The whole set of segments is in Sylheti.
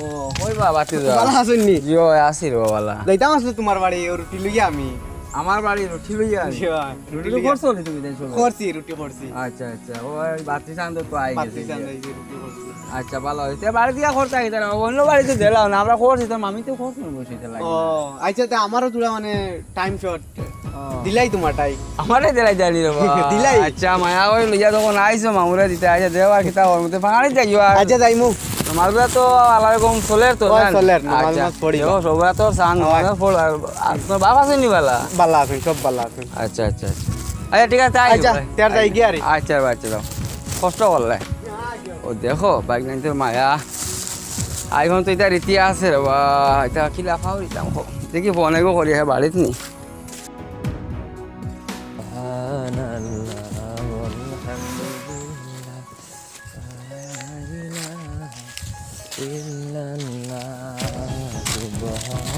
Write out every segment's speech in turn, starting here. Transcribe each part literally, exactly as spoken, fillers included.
ও, কই বা, বাতি যা। ভালা আছইন নি? জি অয়, আছি রে বালা। যাইতাম আছলে তুমার বাড়ি, ও রুটি লইয়া আমি। আমার বাড়ি রুটি লইয়া আনি? জি অয়। রুটি রুটি লইয়া। করছো নি তুমি তাইন সবে? করছি, রুটি করছি। আচ্ছা, আচ্ছা। ও, ওই বাতি চান্দ তো আই গেছে। বাতি চান্দ আই গেছে, রুটি করছি। আচ্ছা, ভালা অইছে। বাড়ি দিয়া করতে আইতা না, অন্য বাড়িত দিলাও না, আমরা করছি, তোর মামি তো করছো না, বসে দিলা। ও, আচ্ছা, তে আমারও থুড়া মানে time short। ও। দিলাই তুমার time। আমারে দিলাই জানি রে বাবা। দিলাই? আচ্ছা, মায়া অই লইয়া যখন আইছো, মামুরে দিতে আইছো, দেও আর কিতা অর মধ্যে ফাঁড়ি যাইও আর। আচ্ছা, যাইমু। মামুরা তো আলাদা কম চলের তো, ওই জান? চলের, নামাজ আচ্ছা। মাজ পড়ি। দেখো, সবরা তো চান, ও। নামাজ পড়, আর, আর তোমার বাপ আছে নি বালা? বালা আছইন, সব বালা আছইন। আচ্ছা, আচ্ছা, আচ্ছা। আচ্ছা, ঠিক আছে, তাই আচ্ছা, ভাই। তে আর যাই গিয়া রে। আচ্ছা, ভাই, আচ্ছা, যাও। কষ্ট করলে। ও দেখো, বাইক নাইতে মায়া। আইফোন তো ইতা রীতি আছে রে বা, ইতা কিলা ফাও দিতাম। দেখি ফোন এগো করি, হে বাড়িত নি। سبحان الله والحمد لله ولا إله إلا الله سبحان الله.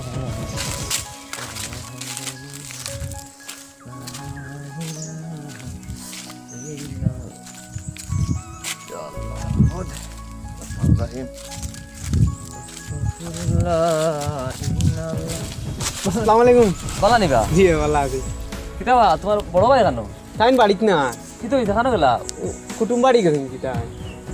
আসসালামু আলাইকুম। বালা নি বা? জি, বালা আছি। কিতা বা, তুমার বড় ভাই কানো? তাইন বাড়িত না। কিতা অইছে, কানো গেলা? কুটুম বাড়ি গেছইন কিতা?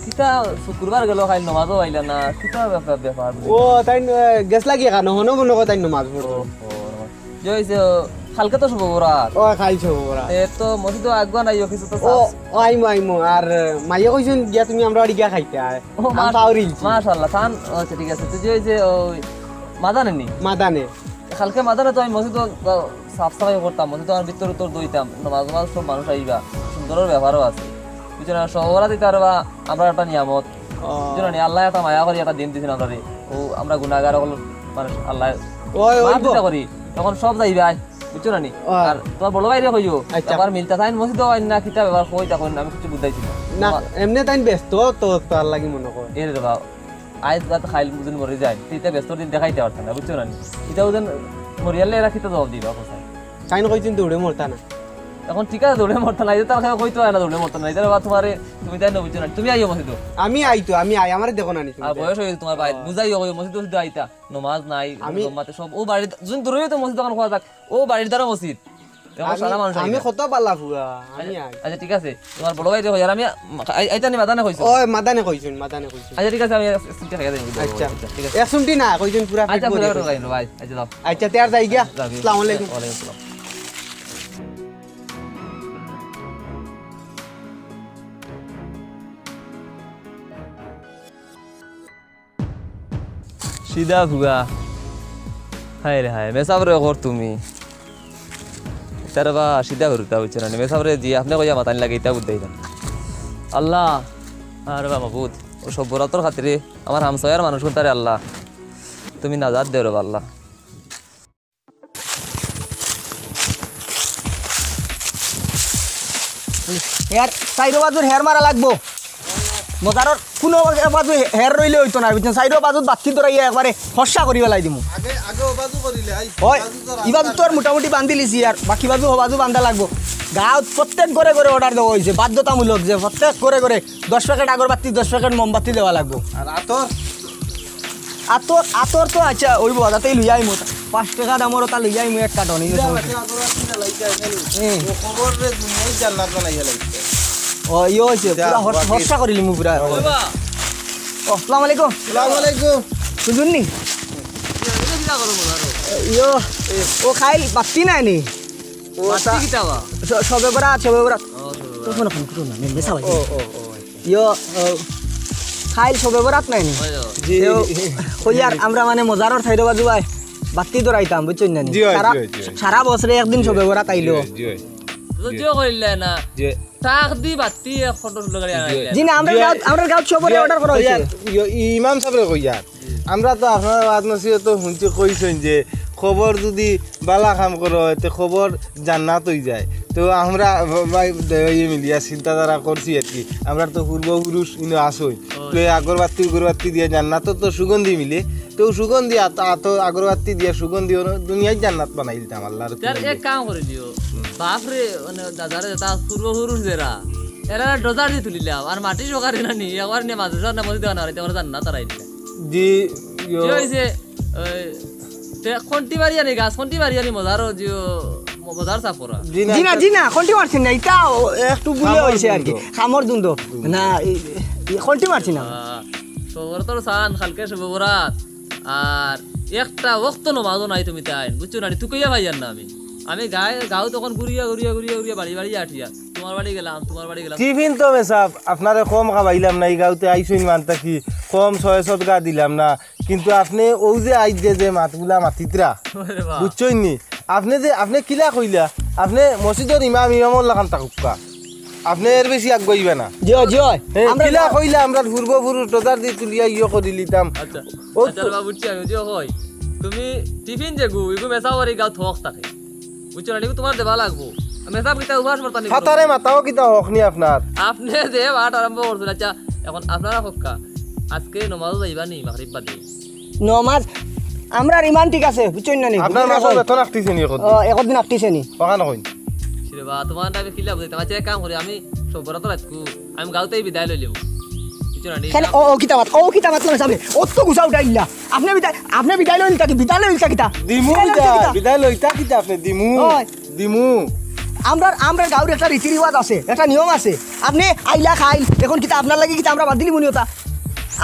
কিতা শুক্রবার গেল, কাইল নমাজও আইলা না, কিতা ব্যাপার, ব্যাপার? ও, তাইন, এ, গেছলা গিয়া কানো, হনো মনো কয় তাইন নমাজ পড়তো। ও, ও, নমাজ। যে অইছে, ও, কালকে তো শবে বরাত। ও, কাইল শবে বরাত। এ তো মসজিদো আগুয়া নাই, ও কিছু তো ও, চাস। ও, আইমু, আইমু। আর, এ, মাইয়ে কইছইন গিয়া তুমি আমরার বাড়ি গিয়া খাইতায়। ও, আমি মাশ-, পাউরিলছি। মাশাআল্লাহ, তান, আচ্ছা, ঠিক আছে। তো যে অইছে, ওই মাদানে নি? মাদানে। কালকে মাদানে তো আমি মসজিদো, আহ, সাফ সাফাই করতাম, মসজিদো আমার ভিতর উত্তর দইতাম, নমাজ নমাজ সব মানুষ আইবা, সুন্দরর ব্যাপারও আছে। বুঝছো না, শবে বরাত দিতে পারবা, আমরার একটা নিয়ামত। ও। বুঝছো না নি, আল্লায় একটা মায়া করি একটা দিন দিছইন আমরারে। ও, আমরা গুনাহগার অকল মানুষ, আল্লায় ওই, ওই মাফ গো। দিতা করি, তখন সব যাইবায়, বুঝছো না নি? ও। আর তুমার বড় ভাইরে কইও, আচ্ছা। একবার মিলতা চাইন মসজিদো আইন না, কিতা ব্যাপার কই, তখন আমি কিছু বুঝাইছি না। না, তোমার এমনে তাইন ব্যস্ত, তো, তো আর লাগি মনো কয়। এরে বাবা, আইজ বাদ খাইল বুঝুন মরি যায়, তে ইতা ব্যস্তর দিন দেখাইতে পারতা না, বুঝছো না নি? ইতা বুঝুন মরিয়ালে এরা কিতা জবাব দিবা, কোথায়? তাইন কইছইন দৌড়ে মরতা না। এখন ঠিক আছে, দৌড়ে মরতা না, ইতা তার কাছে কইতো অয় না, দৌড়ে মরতা না, ইতা বাবা তুমারে, তুমি তাই না বুঝছো না, তুমি আইও মসজিদো। আমি আই তো, আমি আই, আমারে দেখো না নি তুমি আর তাই। বয়স অইছে তুমার ভাই, ও। বুঝাইও, কইও মসজিদো শুধু আইতা, নমাজ নাই, আমি জমাতে সব, ও বাড়ির, যদি দূরে তো মসজিদ দোকান খোলা থাক, ও বাড়ির দ্বারা মসজিদ। এখন আমি, সারা মানুষ আমি আইবা। কত বালা ফুয়া, আমি আচ্ছা, আই। আচ্ছা, ঠিক আছে, তুমার বড় ভাইরে কই, আর আমি আই-, আইতানি মাদানে কইছো? ওই, মাদানে কইছইন, মাদানে কইছইন। আচ্ছা, ঠিক আছে, আমি এক চিমটি খাইয়া যাই। আচ্ছা। আচ্ছা, ঠিক আছে। এক চিমটি না, কইছইন পুরা আচ্ছা, পেট পুরা ভরিয়া পেট কইছইন। খাইলো ভাই। আচ্ছা, যাও। আচ্ছা, তে আর যাই গিয়া। যাও, যাও। আসসালামু আলাইকুম। ওয়ালাইকুম আসসালাম। সিধা ফুয়া। হায় রে হায়, মেসাবরে কর তুমি। ইতারে বা সিধা করুতা বুঝছো না নি? মেসাবরে জি আপনে কইয়া মাতানি লাগে, ইতা বুঝাই না। আল্লাহ, আরে বা মাবুদ, ও শবে বরাতর খাতিরে আমার হামসায়ার মানুষ কুনতারে আল্লাহ, তুমি নাজাত দেও রে বা আল্লাহ। এর চাইরো বাজুর হের মারা লাগবো। মজারর কুনু বাজু হের রইলে অইতো না, বুঝছইন? চাইরো বাজুত বাত্তি ধরাইয়া একবারে ফর্সা করি ফালাই দিমু। আগে, আগে ও বাজু করিলে, আই, ওই, বাজু তো ই বাজু তো আর মোটামুটি বান্ধিলিছি, আর বাকি বাজু ও বাজু বান্ধা লাগবো। গাঁওত প্রত্যেক ঘরে ঘরে order দেওয়া অইছে, বাধ্যতামূলক যে প্রত্যেক ঘরে ঘরে দশ প্যাকেট আগরবাতি, দশ প্যাকেট মোমবাতি দেওয়া লাগবো। আর আতর? আতর, আতর তো আচ্ছা, অইবো, তাতেই লইয়া আইমু। পাঁচ টেকা দামর ওটা লইয়া আইমু এক কার্টন, এই যে সমস্যা। হুম। ও, ইয়ে অইছে, পুরা হর্ষ-, হর্ষা করিলিমু পুরা। ও, আসসালামু আলাইকুম। আসসালামু আলাইকুম। বুঝুন নি? ইয়ো, ও খাইল বাত্তি নাই নি? ও, বাত্তি কিতা বা? স-, শবে বরাত, শবে বরাত। ও, শবে বরাত। তো শোনো, ফোন করো না, মে-, মেসা ভাই। ও, ও, ও, আচ্ছা। ইয়ো, ও, খাইল শবে বরাত নাই নি? ওই, ওই। জি। তেও, কইয়ার, আমরা মানে মজারর সাইডো বাজু ভাই, বাত্তি ধরাইতাম, বুঝছইন না নি? জি, হয়, সারা, জি, হয়, জি, হয়। সারা বছরে একদিন জি, শবে বরাত আইলো। জি, জি, হয়। তো জি। জিও কইলে না। জি। টাক দি বাত্তি এক ফটো শুট করি আনাইলে। জি না, আমরা জি। গাঁও, আমরা গাঁও শবে জি, order করা অইছে। কইয়ার, ইয়ো, ই-, ইমাম সাবরে কইয়ার। আমরা তো আপনার ওয়াজ নসিহত হুনছি, কইছইন যে কবর যদি বালা কাম করো, তে কবর জান্নাত অই যায়। তো আমরা ভাই, ইয়ে মিলিয়া চিন্তাধারা করছি আর কি। আমরা তো পূর্বপুরুষ ইনো আছইন। ওই। তো এই আগরবাতি উগরবাতি দিয়া জান্নাত তো সুগন্ধি মিলে। তো সুগন্ধি আত-, আত-, আগরবাতি দিয়া সুগন্ধি ওনো দুনিয়ার জান্নাত বানাই দিতাম আল্লাহর তার হুকুমে। এক কাম করি দিও। বাপ রে, মানে দাদারে, তা পূর্বপুরুষ যেরা, এরা ডোজার দি তুলিলাম। আর মাটি সকারে না নি, একবার নিয়া মাদ্রাসা না মসজিদ না, এবার জান্নাত আর আইলে। জি, কি অইছে? ওই, তে খন্তি মারি আনি গাছ, খন্তি মারি আনি মজার, যে, মজার সাফ করা। জি না, জি না, খন্তি মারছি না, ইটা একটু ভুলে অইছে আর কি। খামর দুন্দ। না, এই, এই খন্তি মারছি না। আহ, সবর তোর সান, কালকে শুভ বরাত। আর একটা ওয়াক্ত নমাজও নাই তুমি তাইন, বুঝছো না? তুই কইয়া ভাই আর না আমি। আমি গায়ে, গাঁও তখন ঘুরিয়া, ঘুরিয়া, ঘুরিয়া, ঘুরিয়া, বাড়ি, বাড়ি আটিয়া। তোমার বাড়ি গেলাম, তোমার বাড়ি গেলাম। টিফিন তো মেসাব, আপনারে কম খাবাইলাম না, এই গাঁওতে আইসইন মানতা কি, কম ছয় সদকা দিলাম না, কিন্তু আপনে অউ যে আইজ যে, যে মাতগুলা মাতিতরা, ওরে বাবা। বুঝছইন নি? আপনে যে, আপনে কিলা কইলা, আপনে মসজিদর ইমাম, ইমামর লাখান তাকুক্কা, আপনে এর বেশি আগুয়াইবা না। জি অয়, জি অয়। হে, আমরা কিলা কইলা, আমরা পূর্বপুরুষ রোজার দি তুলিয়া ইয়ে করিলিতাম। আচ্ছা, ও আচ্ছা, তো বাবা, বুঝছি আমি, যে হয়, তুমি টিফিন যেগু, ইগু মেসাবর এই গাঁও থক থাকে। বুঝছো না, এগু তোমার দেবা লাগবো। মেসাব কিতা উপাস মরতা নি? ফাতারে মাতাও কিতা হক নি আপনার? আপনে যে বাট আরম্ভ করছেন, আচ্ছা, এখন আপনারা হক্কা, আজকে নমাজও যাইবা নি মাগরিব বাদে? নমাজ, আমরার ইমান ঠিক আছে, বুঝছইন না নি? আপনার মাসর বেতন আটতিছে নি এখন? ও, একদিন আটতিছে নি? ওখানে কইন। রে বা, তোমার আমি কিলা বুঝাইতাম? আচ্ছা, এক কাম করি, আমি সব বরাত রাখু, আমি গাঁওতেই বিদায় লইলিমু। বুঝছো না নি? কেন? ও, ও কিতা মাত, ও কিতা মাত লইছে আপনে? অত গুছা উঠাইলা। আপনে বিদায়, আপনে বিদায় লইলতা কি? বিদায় লইলতা কিতা? দিমু বিদায় লইলতা বিদায়, কিতা? বিদায় লইতা কিতা আপনে? দিমু। ওই। দিমু। আমরার, আমরার গাঁওর একটা রীতি রিওয়াজ আছে, একটা নিয়ম আছে। আপনে আইলা খাইল, এখন কিতা আপনার লাগি কিতা আমরা বাদ দিলিমু নি ওটা?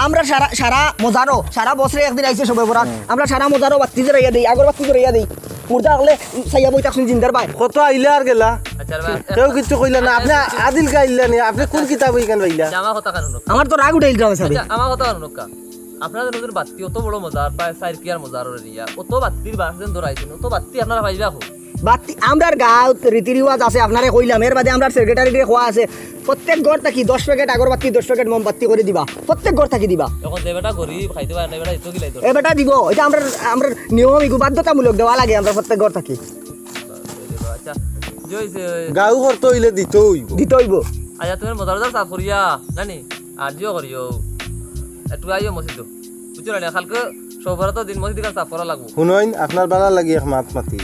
আমরা সারা, সারা মজারো, সারা বছরে একদিন আইছে সবে বরাত। হুম। আমরা সারা মজারো বাত্তি জ্বলাইয়া দেই, আগরবাত্তি জ্বলাইয়া দেই। মুর্দা হকলে চাইয়া বই থাকছইন জিন্দার বায়। কত আইলা আর গেলা? আচ্ছা, রে বা, কেউ কিচ্ছু কইলা না। আপনে আদিল গাইলা নি, আপনে কোন কিতাব ইখান পাইলা? আচ্ছা, আমার কথা কানো। আমার তো রাগ উঠাইল গ্রামে সাবে। আচ্ছা, আমার কথা কানো। আপনারা যেন বাত্তি অত বড় মজার, প্রায় চাইর কিয়ার মজার ওরে নিয়া, অত বাত্তির বাস যেন ধরাইছেন, অত বাত্তি আপনারা পাইবা কো? বাত্তি, আমরার গাঁওত রীতি রিওয়াজ আছে, আপনারে কইলাম, এর বাদে আমরার সেক্রেটারিরে কওয়া আছে, প্রত্যেক ঘর থাকি দশ প্যাকেট আগরবাত্তি, দশ প্যাকেট মোমবাত্তি করি দিবা, প্রত্যেক ঘর থাকি দিবা। এখন যে বেটা গরিব, খাইতে পারে না, বেটা এত কিলাই তো। এ বেটা দিব, ইটা আমরার, আমরার নিয়ম, ইগু বাধ্যতামূলক দেওয়া লাগে আমরার প্রত্যেক ঘর থাকি। আচ্ছা, যে অইছে, গাঁও করতে অইলে দিতে অইবো। দিতে অইবো। আচ্ছা, তুমি মজার মজার সাফ করিয়া, জানি? আর জিও করিও। একটু আইও মসজিদো। বুঝছো না, কালকে সব বরাতর দিন মসজিদ খান সাফ করা লাগবো। হুনইন, আপনার বালা লাগি এক মাত মাতি।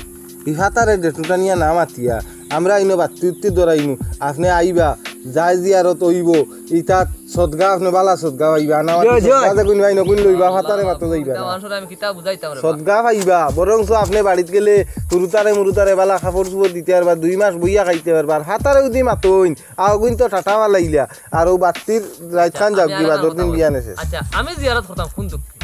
ই ফাতারে ডেটুটা নিয়া না মাতিয়া, আমরা ইনো বাত্তি উত্তি ধরাইমু। আপনে আইবা, যায় জিয়ারত অইবো, ইতাত সদগা আপনে বালা সদগা পাইবা। না মাতি জয়, জয়। সদগা যে গুণ ভাই নগুণ লইবা, ফাতারে মাতো যাইবা না। মানুষরে আমি কিতা বুঝাইতাম রে বা। সদগা পাইবা, বরঞ্চ আপনে বাড়িত গেলে হুরুতারে মুরুতারে বালা কাপড় চুপড় দিতে পারবা, দুই মাস বইয়া খাইতে পারবা। আর ফাতারে উদি মাতইন, আগুন তো টাটা বালাইলা। আর ও বাত্তির রাইত খান আচ্ছা, যাও আমি কি আর বাদর একটা দিন কথা বিয়ান বলি। এসে। আচ্ছা, আমি জিয়ারত করতাম কোন দুঃখে?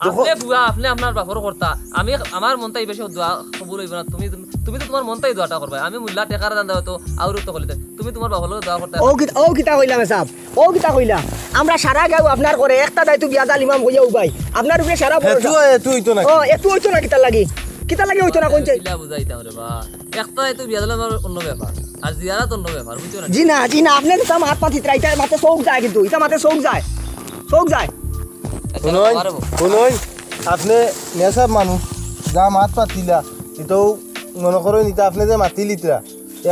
দেখো। আপনে বুয়া, আপনে আপনার বাপর করতা। আমি, আমার মনটাই বেশি দোয়া কবুল অইবো না। তুমি, তুমি তো তোমার মনটাই দোয়াটা করবা। আমি মুল্লা টেকার দান দাও তো, আউর তো কইলে। তুমি তোমার বাপর লগে দোয়া করতা। ও কিতা, ও কিতা কইলা মেসাব? ও কিতা কইলা? আমরা সারা গাঁও আপনার করে একটা দায়িত্ব বিয়াদাল ইমাম বইয়া উবাই। আপনার উপরে সারা ভরসা। এতু, এতু অইতো না। ও, এতু অইতো না কিতার লাগি? কিতার লাগি অইতো না কোন চাই? কিলা বুঝাইতাম রে বা। একটা তো বিয়া দিলে আমার অন্য ব্যাপার, আর জিয়ারত অন্য ব্যাপার, বুঝছো না? জি না, জি না, আপনে যেটা মাত মাতিতরা, ইটা মাতে চউখ যায় কিন্তু, ইটা মাতে চউখ যায়, চউখ যায়। আচ্ছা, হুনইন, পারবো। হুনইন, আপনে মেসাব মানুষ, যা মাত মাতিলা, ইতাও মনো করইন, ইতা আপনে যে মাতিলিতরা,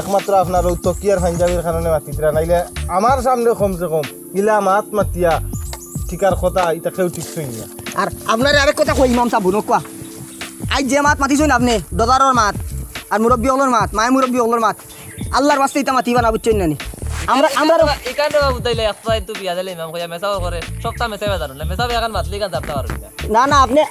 একমাত্র আপনার অউ তকিয়ার পাঞ্জাবির কারণে মাতিতরা, নাইলে আমার সামনে কমসে কম ইলা মাত মাতিয়া ঠিকার কথা, ইতা কেউ ঠিক কইন না। আর আপনারে আরেক কথা কই, ইমাম সাব, হুনউক্কা। আইজ যে মাত মাতিছইন আপনে, দদারর মাত, আর মুরব্বি অকলর মাত, মায়ে মুরব্বি অকলর মাত, আল্লার ওয়াস্তে ইতা মাতিবা না, বুঝছইন না নি? আমরা, আমরা ইখান রে বা বুঝাইলে, একটা তো বিয়া দিলে ইমাম কইয়া মেসাব করে, সপ্তাহ মেসাব জানো না, মেসাব ইখান মাতলে ইখান জানতে পারবি না। না, না, আপনে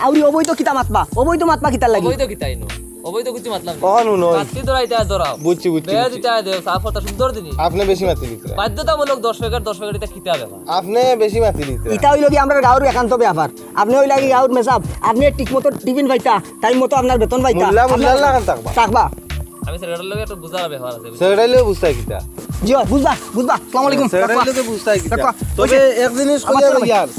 আউরি অবৈধ কিতা মাতবা? অবৈধ মাতবা কিতার লাগি? অবৈধ কিতাই নো? অবৈধ কিছু মাতলাম না। অখন হুনো। বাত্তি ধরাইতা ধরাও। বুঝছি, বুঝছি, বেয়া বুঝছি। দিতা দেও, সাফ কথা সুন্দর জিনিস। আপনে বেশি মাতিলিতরা। বাধ্যতামূলক দশ প্যাকেট, দশ প্যাকেট ইতা কিতা ব্যাপার? আপনে বেশি মাতিলিতরা। ইতা অইলো কি আমরার গাঁওর একান্ত ব্যাপার। আপনে অইলা কি গাঁওর মেসাব, আপনে ঠিক মতো টিফিন পাইতা, টাইম মতো আপনার বেতন পাইতা। মুল্লা, মুল্লার লাখান থাকবা। থাকবা। আমি সেক্রেটারির লগে একটা বুঝার ব্যাপার আছে, বুঝছো? সেক্রেটারির লগে বুঝতা কিতা? জি অয়, বুঝবা, বুঝবা। আসসালামু আলাইকুম। সেক্রেটারির লগে বুঝতা কিতা? রাখো। তবে ওই যে এক জিনিস আমার কইয়া ছোট ভাই। লইয়ার,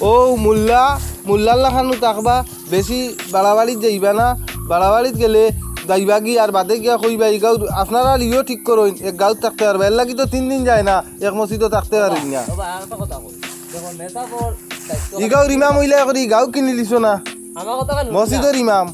ও মুল্লা, মুল্লার লাখানউ থাকবা, বেশি বাড়াবাড়িত যাইবা না। বাড়াবাড়িত গেলে যাইবা কি আর বাদে গিয়া কইবা, ই গাঁও আপনারা লিও ঠিক করইন, এক গাঁওত থাকতে পারবা। এর লাগি তো তিন দিন যায় না, এক মসজিদও থাকতে পারইন না। বাবা, আর একটা কথা কই। দেখো, মেসাবর দায়িত্ব ই গাঁওর ইমাম অইলা করি, ই গাঁও কিনিলিছো না। আমার কথা কানো মসজিদর ইমাম।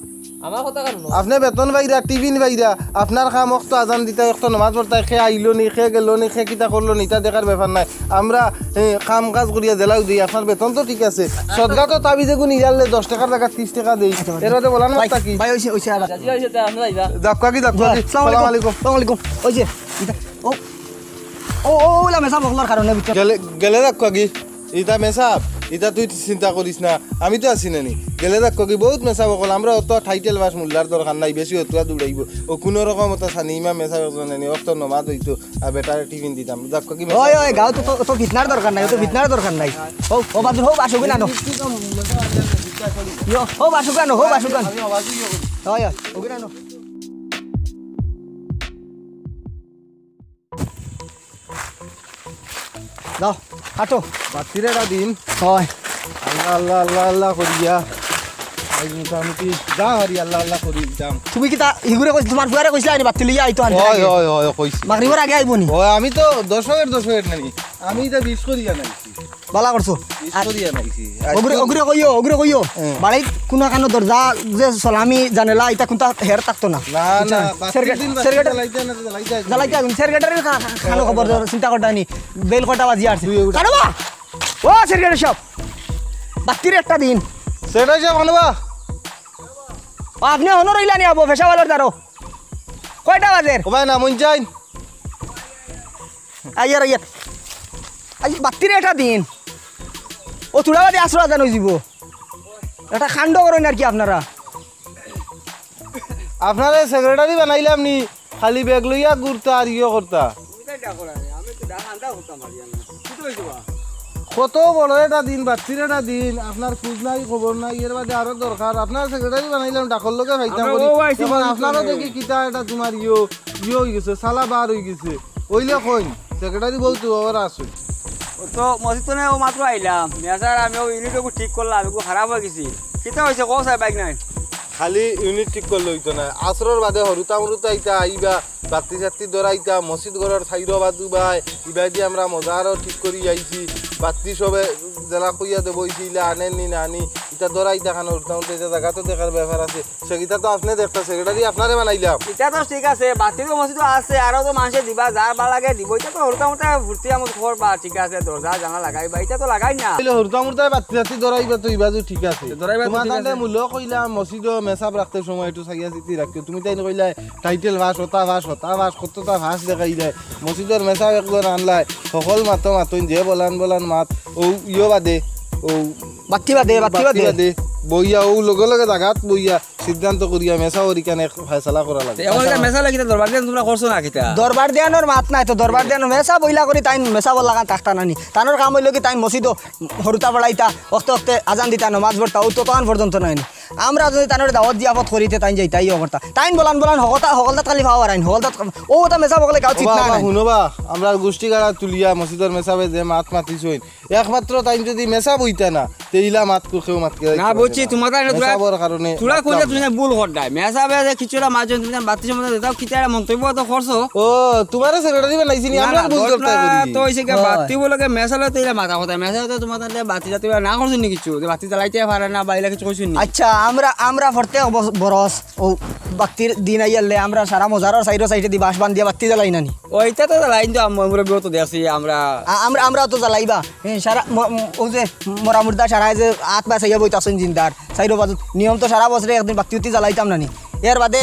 আমার কথা কানো। আপনে বেতন পাইরা, টিফিন পাইরা, আপনার কাম অক্ত আজান দিতা, অক্ত নমাজ পড়তা, কে আইলো নি, কে গেলো নি, কে কিতা করলো নি, ইতা দেখার ব্যাপার নায়। আমরা, এ, কাম কাজ করিয়া জেলাও দেই, আপনার বেতন তো ঠিক আছে। সদগা তো তাবিজ এগু নিলালে দশ টেকার জাগাত ত্রিশ টেকা দেই। আচ্ছা, ভাই। এর বাদে বলা না ভাই, থাকি। ভাই, অইছে, অইছে, আর। আচ্ছা, ঠিক আছে, তে আপনে যাইবা। যাউক্কা গি, যাউক্কা গি। আসসালামু আলাইকুম। আসসালামু আলাইকুম। আসসালামু আলাইকুম। ওই যে, ইটা, ও, ও, ও, ওলা মেসাব অকলর কারণে, বুঝছো? গেলে, গেলে যাউক্কা গি। ইতা মেসাব, ইতা তুই চিন্তা করিস না, আমি তো আছি না নি। গেলে দেখ কি বউত মেসাব অকল, আমরা অত টাইটেল বাস মোল্লার দরকার নাই, বেশি অতুয়া দৌড়াইবো। ও কুনু রকম অত সানি ইমা মেসাব একজন আনি, অত নমাজ অইতো, আর বেটারে টিফিন দিতাম। দেখ কি ওই, ওই, গাঁও তো, তো, তো ফিতনার দরকার নাই, অত ফিতনার দরকার নাই। ও, ও বাদুর, হো বাসুক না নো। ইয়ো, হো বাসুক না নো, হো বাসুক না নো। ওই, ওই, ওকে না নো। যাও, হাঁটো। বাত্তির এটা দিন। হয়। আল্লাহ, আল্লাহ, আল্লাহ, আল্লাহ করিয়া। আজ মোটামুটি যা হারি আল্লাহ, আল্লাহ করি যাম। তুমি কিতা হিগুরে কইছ-, তোমার ফুয়ারে কইছিলা আনি বাত্তি লইয়া আইতো আনতে হয়, লাগে? হয়, হয়, কইছি। মাগরিবর আগে আইবো নি? হয়, আমি তো দশ মিনিট, দশ মিনিট নানি। আমি এটা বিশ করিয়া নাইছি। বালা করছো। বিশ আর করিয়া নাইছি। ওগুরে, ওগুরে কইও, ওগুরে কইও। হুম। বাড়িত কুনু কানো দরজা যে সলামি জানেলা, ইতা কুনতা হের থাকতো না। না, বুঝছো না, নি? বাত্তির সেরগেট-, দিন বাত্তি সেরগেট-, জ্বালাইতে না, জ্বালাইতে আইবো। জ্বালাইতে আইবো, সেরগেটারে খা-, খা-, খানো খবর দেওয়ার চিন্তা করতে আনি। বেল কটা বাজি আসছে। তুই ওগুরে কানো বা? ও সেরগেট সব। বাত্তির একটা দিন। সেটা সব কানো বা? ও, আপনি হনো রইলা নি আবো, ফেশাওয়ালার দ্বারো। কয়টা বাজের? ও ভাই, না, মন চাইন। আইয়ার, আইয়ার। আজ বাত্তির একটা দিন। ও চুড়াবাদে আশ্রয় আজান হয়ে যাব। একটা কাণ্ড করেন আর কি আপনারা। আপনারে সেক্রেটারি বানাইলাম নি, খালি ব্যাগ লইয়া ঘুরতা আর ইয়ে করতা। কত বড় এটা দিন, বাচ্চির এটা দিন, আপনার খোঁজ নাই, খবর নাই, এর বাদে আরো দরকার। আপনার সেক্রেটারি বানাইলাম, ডাকর লগে খাইতাম আমরা করি। ও আইছি এখন মনে আপনারও করে। দেখি কিতা এটা তোমার ইয়ো, ইয়ো হয়ে গেছে, সালা বার হয়ে গেছে। ওইলে কইন, সেক্রেটারি বলতো ওরা আসুন। ও তো মসজিদ তো নাই, ও মাত্র আইলাম। মেসার আমি ও ইউনিট ওগু ঠিক করলাম, এগু খারাপ হয়ে গেছি। কিতা হয়েছে, কও সাহেব, বাইক নাই? খালি ইউনিট ঠিক করলে হইতো না, আসরর বাদে হরুতা মরুতা ইতা আইবা, বাত্তি চাত্তি ধরাইতা, মসজিদ ঘরর সাইডো বাজু বাই, ইবাদি আমরা মজারও ঠিক করি আইছি, বাত্তি সবে জেলা কইয়া দেবো, ইসি ইলা আনেন নি না আনি, ইতা ধরাইতা খানো হরুতা মরুতা, ইতা জাগা তো দেখার ব্যাপার আছে, সেটা তো আপনি দেখতা, সেক্রেটারি আপনারে বানাইলাম। ইটা তো ঠিক আছে, বাত্তি তো মসজিদ আছে, আরো তো মানুষে দিবা, যার বা লাগে দিব, ইটা তো হরুতা মরুতা ফুর্তি আমোদ করবা, ঠিক আছে, দরজা জানা লাগাইবা, ইটা তো লাগাই না। তাইলে হরুতা মরুতা বাত্তি চাত্তি ধরাইবা তো ইবাজু ঠিক আছে। ধরাইবা তো তোমার ঠিক তাহলে আছে। মূল্য কইলাম, মসজিদও মেসাব রাখতে সময় একটু চাইয়া চিতি রাখতে। তুমি তাই কইলায় টাইটেল ফাঁস, হতা ফাঁস, হতা ফাঁস, কতটা ফাঁস দেখাইলায়। মসজিদর মেসাব একজন আনলায়, সকল মাতো মাতইন, যে বলান বলান মাত, ও ইয়ো বাদে, ও বাত্তি বাদে, বাত্তি বাত্তি বাদে। বাদে। বইয়া, ও লগে লগে জাগাত বইয়া সিদ্ধান্ত করিয়া মেসাবর ইখানে এক ফয়সালা করা লাগে। এখন এটা মেসাব লাগি দরবার দিয়া তোমরা করছো না কিতা? দরবার দিয়ানোর মাত নাই তো, দরবার দিয়ানোর মেসাব বইলা করি তাইন মেসাবর লাগান থাকতা নানি। তানোর কাম হইলো কি তাইন মসজিদও হরুতা পড়াইতা, অক্তে অক্তে আজান দিতা, নমাজ পড়তা, ও তো তখন পর্যন্ত নাই নি। আমরা যদি তানোরে দাওয়াত জিয়াফত করিতে তাইন যাইতাই ও করতা। তাইন বলান বলান হকলতা, হকলতাত খালি পাওয়ার আইন, হকলতাত ও ওটা মেসাব হকলে গাও ও চিত বাবা, নাই। হুনো বা, আমরা গোষ্ঠী গাড়া তুলিয়া মসজিদর মেসাবে যে মাত মাতিছইন, একমাত্র তাইন যদি মেসাব হইতা না, তে ইলা মাত কু-, কেউ মাত না, বুঝছি, তোমার তাই না, তোরা মেসাবর কারণে তোরা মাতলাম কইলে না। তুমি ভুল করডায়। মেসাবে যে কিছু একটা মাঝে তুমি বাত্তি সম্বন্ধে দাও, কিতা একটা মন্তব্য তো করছো। ও, তোমারে সেক্রেটারি বানাইছি নি, না, আমরা না, ভুল করতে ঘটনা করি। তো হইছে কি, হয়। বাত্তি বলে কি মেসালে তো ইলা মাথা কথা, মেসালে তো তোমার তাহলে বাত্তি জাতি না করছো নি কিছু, যে বাত্তি জ্বালাইতে পারে না, বা ইলা কিছু কইছো নি? আচ্ছা, আমরা, আমরা প্রত্যেক বস-, বরস ও বাত্তির দিন আইয়ালে আমরা সারা মজারর সাইডো সাইডে দি বাঁশ বান্ধিয়া বাত্তি জ্বালাই না নি? ওইটা তো জ্বালাই, কিন্তু আম-, মুরব্বি তো দেখছি আমরা। আ-, আমরা, আমরাও তো জ্বালাইবা। হ্যাঁ, সারা ম-, ম-, ও যে মরা মুর্দা সারায় যে আত বাঁচাইয়া বইতাছইন জিন্দার, সাইডো বাজু নিয়ম তো সারা বছরে একদিন বাত্তি উত্তি জ্বালাইতাম না নি। এর বাদে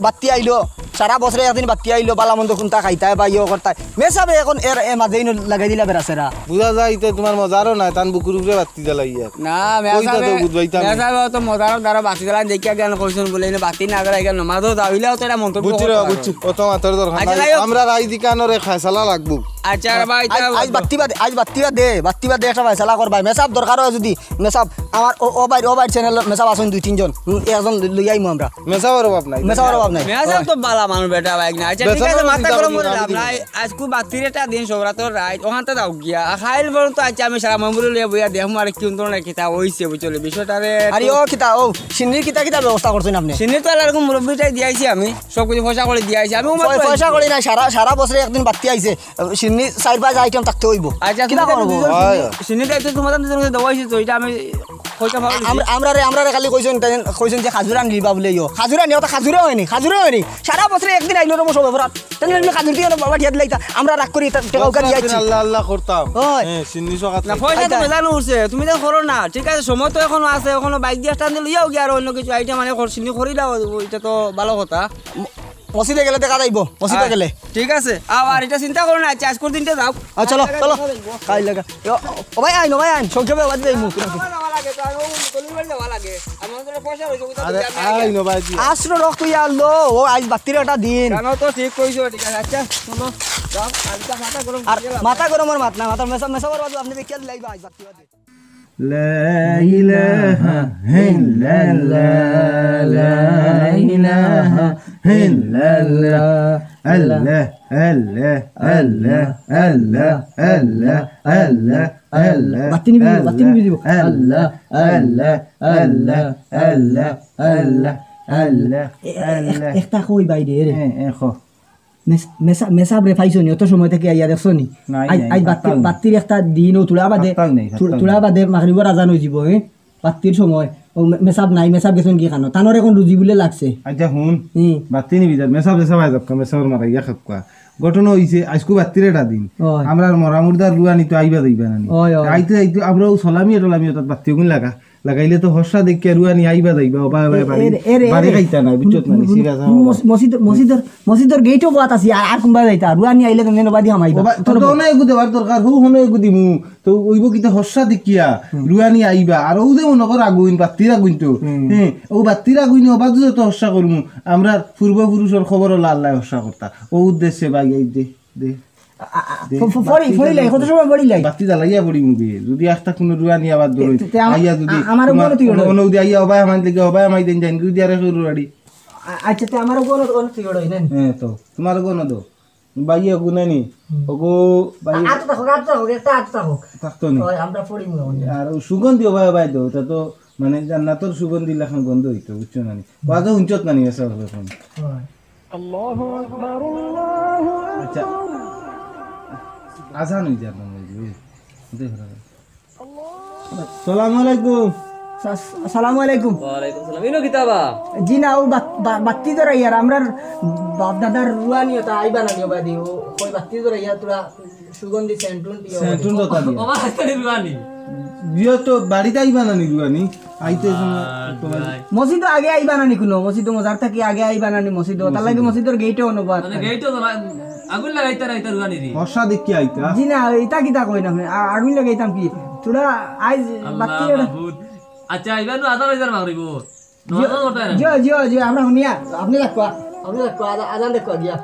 বাত্তি আইলো, সারা বছরে একদিন বাত্তি আইলো, বালা মন্দ কুন্তা খাইতায় বা ইয়ে করতায়। মেসাবে এখন এর, এ মাঝে ইনো লাগাই দিলা বেড়াছেরা। বুঝা যায়, ইতে তোমার মজারও নাই, তান বুকুর উপরে বাত্তি জ্বালাইয়া। না, কইতা তো মেসাবে, বুঝবাইতাম না। মেসাবে তো মজারও দ্বারা বাত্তি জ্বালাইন দেখিয়া জ্ঞান করছইন বলে, ইনো বাত্তি না জ্বালাই কেন? মাঝে যাওইলেও তো এটা মন্তব্য বুঝছি রে, করতে পারো। বুঝছি। অত মাতার দরকার আচ্ছা, নাই। যাই হোক। আমরা রায় দিকানোর এক ফয়সালা লাগবো। আচ্ছা, রে ভাই, আজ, তা আজ বাত্তি বাদে, আজ বাত্তি বাদে, বাত্তি বাদে একটা ফয়সালা করবায়। মেসাব দরকার হয় যদি, মেসাব আমার ও, ও ভাই, ও ভাই চ্যানেল মেসাব আছইন দুই তিনজন। হুম, একজন লই-, লই আইমু আমরা। মেসাবর অভাব নাই। মেসাবর অভাব নাই। মেসাব তো বালা মানুষ বেটা ভাই না। আচ্ছা, ঠিক আছে, মেসাবর মাথা গরম করে লাভ নাই। আজ খুব বাত্তির একটা দিন, সবরাতর রাইত, ওখান তো যাও গিয়া। আর খাইল বলুন তো, আচ্ছা, আমি সারা মেমোরি লইয়া বইয়া দেখমু আর কি ধরনের কিতা হইছে, বুঝছো, বিষয়টা রে। আরে তো ও কিতা, ও সিন্নির কিতা কিতা ব্যবস্থা করছইন আপনি? সিন্নি তো এরকম মুরব্বিটাই দিয়াইছি আমি, সব কিছু পয়সা করে দিয়াইছি। আমি উমার পয়-, পয়সা করে নাই, সারা, সারা বছরে একদিন বাত্তি আইছে। সিন্নি চার পাঁচ আইটেম থাকতে হইব। আচ্ছা, কিতা তুমি করবো? দুজন হয়। সিন্নি, সিন্নি দায়িত্ব তোমাদের দুজনকে দেওয়া হয়েছে তো, এটা আমি কইতে পারবো না। আমরা, আমরা রে, আমরা রে খালি কইছেন, তাই কইছেন যে খাজুর আনলি বা বলে ইয়ো। খাজুর আনি, ওটা খাজুরে হয়নি, খাজুরে হয়নি। সারা বছরে একদিন আইলো রে সব অপরাধ। তাহলে আমি খাজুর দিয়ে বাবা ঠিয়া দিলাইতা। আমরা রাগ করি, তা টেকা উকা দিয়ে আইছি। আল্লাহ আল্লাহ করতাম। হয়। হ্যাঁ, সিন্নি সকাত না, খাইতাম। পয়সা তো আচ্ছা। মেলানো উঠছে, তুমি তো করো না। ঠিক আছে, সময় তো এখনো আছে, এখনো বাইক দিয়ে stand লইয়াও গিয়া আর অন্য কিছু আইটেম আনে কর-, সিন্নি করিলাও, এটা তো ভালো কথা। মসজিদে গেলে দেখা যাইবো, মসজিদে আয়, গেলে। ঠিক আছে, আও, আর ইটা চিন্তা করো না, আচ্ছা, আজকের দিনটা যাও। আ, চলো, কাইল চলো। দেখা যাইবো। কাইল দেখা। ও, ও, ও ভাই, আইন, ও ভাই, আইন, সংক্ষেপে বাদ যাইমু। আমার যাওয়া লাগে, তো আমি ওই মুসলিম বাড়ি যাওয়া লাগে। আমার কাছে পয়সা রয়েছে, ওটা আরে, দিয়ে আমি আই আইয়া। নো ভাই, জি। আশ্রয় রক্ত ইয়া আল্লাহ, ও আইজ বাত্তির একটা দিন। কেন তো ঠিক কইছো, ঠিক আছে। আচ্ছা, শোনো, যাও, আর ইটা মাথা গরম আর করিও না। মাথা গরম আর মাত না, মাথার মেসা, মেসা বড় বাজু, আপনি দেখিয়া দিলাই বা আইজ বাত্তি বাদে। لا إله إلا الله، لا إله إلا الله، الله، الله، الله، الله، الله، الله، الله، الله، বাতি নিবি, বাতি নিবি দিব। الله، الله، الله، الله، الله، الله، এ, এ, এ, الله। একটা কই বাইরে রে। এ, এ, কো। মেস-, মেসা-, মেসাব রে পাইছো নি? অত সময় থাকি আইয়া দেখছো নি? নাই, আইজ, নাই, আইজ বাত্তি-, পাত্তাও নাই। বাত্তির একটা দিন, ও তুলা বাদে, পাত্তাও নাই, তু-, পাত্তাও তুলা নাই। বাদে মাগরিবর আজান অই যিবো, হে? বাত্তির সময়। ও মে-, মেসাব নাই, মেসাব গেছইন গি কানো? তানর এখন রুজি বুলে লাগছে। আচ্ছা, হুন। হুম। বাত্তি নিবি যার, মেসাব, মেসাব আইজ আপকা, মেসাবর মারা ইয়া খাপকা। ঘটনা অইছে, আইজকু বাত্তির এটা দিন। অয়। আমরার মরা মুর্দার রুয়ানি তো আইবা যাইবা না নি। অয়, অয়। আইতে আইতে আমরা ও সলামি টলামি অর্থাৎ বাত্তি ওগুন লাগা। লাগাইলে তো হর্ষা দেখিয়া রুয়ানি আইবা যাইবা, ওবা, ওবা, এ, বাড়ি, এ, এ, এ, বাড়ি এ, খাইতা না, বুঝছত না নি, হুন, সিরিয়াস হুন, হওয়া। মস-, মসজিদ, মসজিদর, মসজিদর গেইটও বাত আছে, আর, আর কুনবা যাইতা, রুয়ানি আইলে তো যেন বাদি হামাইবা। ওবা, তো, তো, তো না এগু দেবার দরকার, হো, হনো এগু দিমু, তো ওইব কিতা হর্ষা দেখিয়া, হুম। রুয়ানি আইবা, আর ও যে মনে কর আগুইন, বাত্তির আগুইন তো, হুম। হ্যাঁ, ও বাত্তির আগুইন, ওবা তো যত হর্ষা করমু, আমরা পূর্বপুরুষর খবর হলো আল্লাহ হর্ষা করতা, ও উদ্দেশ্যে ভাই এই দে, দে। আ-, আ-, আ-, দে, ফ-, ফ-, ফড়ি, বাতি ফড়ি লাই, জ্বালা-, কত সময় ফড়ি লাই? বাতি জ্বালাইয়া ফড়ি মুখে। যদি একটা কোনো রুয়ানি আবার তে, দৌড়াই, তে, আমা-, আইয়া যদি আ-, আমার তোমার, ওখানে তুই ওটা। ওখানে যদি আইয়া হবায় আমার দিকে, হবায় আমার দিন যাইন, যদি আর এক রুয়াড়ি। আ-, আচ্ছা, তে আমার ওখানে, ওখানে তুই ওটা, নেন। হ্যাঁ, তো, তোমার ওখানে তো। বাইয়ে ওখানে নি। হুম। ওগো, বাইয়ে আ-, আতো থাকো, আতো থাকো, একটা আতো থাকো। থাকতো নি। ওই, আমরা ফড়ি মুখে। আর ও সুগন্ধি হবায়, হবায় তো, ওটা তো, মানে, জান্নাতর সুগন্ধি লাখান গন্ধ হইতো, বুঝছো না নি? বাজে হুঞ্চত না নি, এসব হবে এখন। হয়। আচ্ছা, আজান হয়ে যাবে মনে হয়, ওই, ওটাই হলো। সালামু আলাইকুম। সা-, সালামু আলাইকুম। ওয়ালাইকুম সালাম। ইনো কিতাবা? জি না, ও বাত-, বা-, বাত্তি ধরাইয়ার, আমরার বাপ দাদার রুয়ানি ওটা আইবা না নিও বাদি, ও কই বাত্তি ধরাইয়া তোরা সুগন্ধি সেন্টুন দিও। সেন্টুন কথা দিয়া। ও বাবা, আস্তে রুয়ানি। দিও তো বাড়িত আইবা না নি রুয়ানি? আইতে সময় আর তোমার নাই। মসজিদ আগে আইবা না নি কোনো? মসজিদ মজার থাকি আগে আইবা না নি মসজিদ? তার লাগি মসজিদ। মসজিদর গেইটে অনুবাদ মানে নাই। গেইটে তো না, আগুন লাগাইতা না, ইতা রুয়ানি রে। হর্ষা দেখি আইতা। জি না, ইতা কিতা কই না, আ-, আগুন লাগাইতাম কি? তোরা আইজ আল্লাহ বাত্তি এটা মাবুদ। আচ্ছা, ইবা নু আজান হইতার মাগরিব। জিও, নমাজ পড়তায় না। জিও, জিও, জিও, আমরা হুনিয়া, আপনি দেখো, আপনি দেখো, আজা-, আজান দেখো, গিয়া।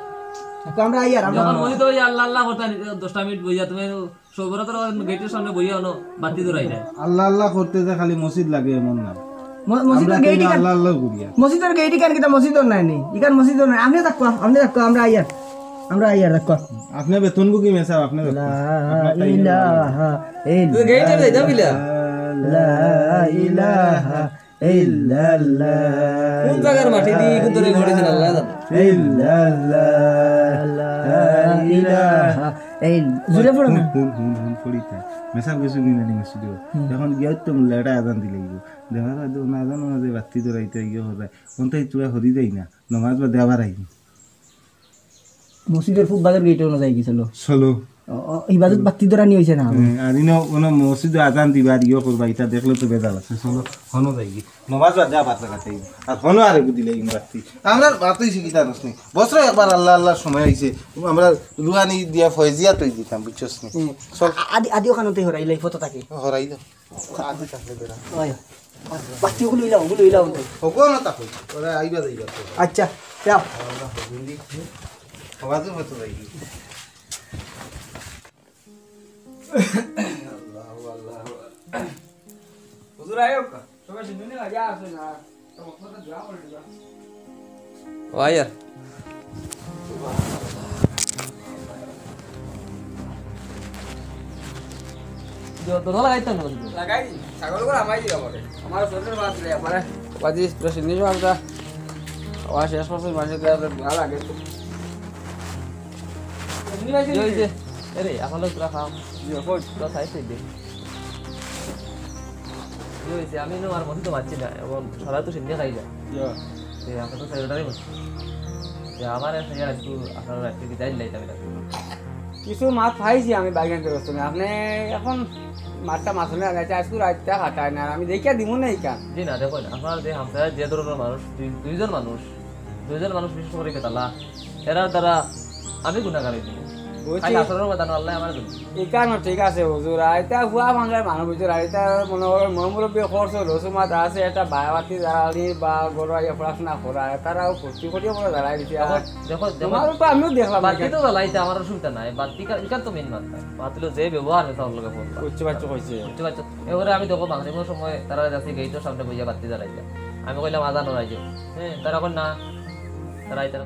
দেখো, আমরা আইয়ার, আমরা যখন মসজিদ ওই আল্লাহ আল্লাহ করতায়, দশটা মিনিট বইয়া, তুমি সবরাতর গেটের সামনে বইয়া হলো, বাতি ধরাই যায়। আল্লাহ আল্লাহ করতে যে খালি মসজিদ লাগে এমন না। ম-, মসজিদর আমরা গেট তো ইখান, আল্লাহ আল্লাহ করিয়া। মসজিদর গেট ইখান কিতা মসজিদর নাই নি? ইখান মসজিদর নাই। আপনি দেখো, আপনি দেখো, আমরা আইয়ার। আমরা আইয়ার, দেখো। আপনি বেতন বুকি মেসাব, আপনি দেখো। লা আপনার টাইমে ইলাহা ইল্লাল্লাহ। গেটে যাইতাম কিলা? লা ইলাহা ইল্লাল্লাহ। কোন জাগার মাটি দি কোন তরে গড়ে দিন আল্লাহ জানে। ইল্লাল্লাহ। লা ইলাহা ইল-, জুরে পড়ো না। হুন, হুন, হুন, হুন, পড়িতা। মেসাব কিছু দিন আনি মসজিদে। হুম। এখন গিয়া তো মোল্লা এটা আজান দিলে গো। দেখা যায় তো না জানো না যে বাতি ধরাইতে গিয়ে হদায়। কোনটাই তোরা হরি দেই না। নমাজ বাদে আবার আইবি। মসজিদর পূব বাজার গেটে অনো যাই গেছিল। চলো। ও, ও, এই বাজার বাতি ধরানি হইছে না? হ্যাঁ, আর ইনো অনো মসজিদে আজান দিবা আর ইয়ো করবা, ইটা দেখলে তো বেজাল আছে। চলো, হনো যাই গি। নমাজ বাদে আবার লাগাতে হইব। আর হনো আর এগু দিলে ইন বাতি। আমরা বাতই শিখি জানোস নি। বছরে একবার আল্লাহ আল্লাহর সময় আইছে। আমরা রুয়ানি দিয়া ফয়জিয়া তৈ দিতাম, বুঝছস নি? হুম। চল। আ-, আদি, আদি ওখানে তুই হরাই লাই, ফটো থাকে। হরাই দাও। আদি থাকলে বেড়া। ওই। বাতি ওগুলো ইলাও, ওগুলো ইলাও। হগো না তা কই। ওরা আইবা যাইবা তো। আচ্ছা, যাও। আওয়াজও হতো যাই। আল্লাহু আল্লাহু। হুজুর আয়ো কা? সবাই সিন্ধু নিয়ে আগে আসো না। তো মত মত দোয়া করে দিবা। ও আয়ার। দো-, দোনো লাগাইতাম না। লাগাই দি, ছাগল করে আমায় দিবা বলে। আমার শরীর বাদ দিলে আমারে। বাজি, পুরো সিন্নি সব আমরা। আবার শেষ মাসের মাসে তো আর ভালো লাগে। সিন্নি ভাই, কি হইছে? আরে, এখন পুরা খাও। জি, কই? পুরা খাইছে দে। কি হইছে? আমি ইনো আর মসজিদো মারছি না, এবং সারা তো সিন্নি খাই যায়। জি। এ, আমরা তো সেক্রেটারি বলছি। এ, আমার এক জায়গায় একটু আপনারা একটু কি যাই লাইট আমি রাখবো। কিছু মাত পাইছি আমি বাইগান করে তুমি। আপনি এখন মাতটা মাছ হলে আগে আজকে রাতটা কাটায় না, আর আমি দেখিয়া দিব না এই কাম। জি না, দেখুন, আপনারা যে হামসায়া যে ধরনের মানুষ, দুই-, দুইজন মানুষ, দুইজন মানুষ বিশেষ করি বেতালা, এরার দ্বারা আমি গুনাগার অইছি। বুঝছি। খালি আসরের ময়দানো আল্লাহ আমার জন্য। ইখানো ঠিক আছে হুজুর, আর ইতা হুয়া ভাঙ্গার মানুষ হুজুর, আর ইতা মনে করো মহা মুরব্বী খরচ রসুমাত আছে, একটা বায়াবাতি জ্বালানি বা গরু আইয়া পড়াশোনা করা, তারাও ভর্তি করিয়া পড়া জ্বালাই দিছে। আর দেখো, দেখো, দেখো, তোমারও তো আমিও দেখলাম বাতি এখানে। তো জ্বালাইতে আমার অসুবিধা নাই, বাতি কা-, ইখান তো মেইন মাত্রা। বাতিলো যে ব্যবহার আছে তার লগে ফোন। উচ্চ বাচ্চ কইছে। উচ্চ বাচ্চ। এবারে আমি দেখো মাগরিবর সময় তারা যাচ্ছে গেইটর সামনে বইয়া বাতি জ্বালাইছে। আমি কইলাম, "আজান হরাই যাও।" হ্যাঁ, তারা কই, "না।" তারা আইতারা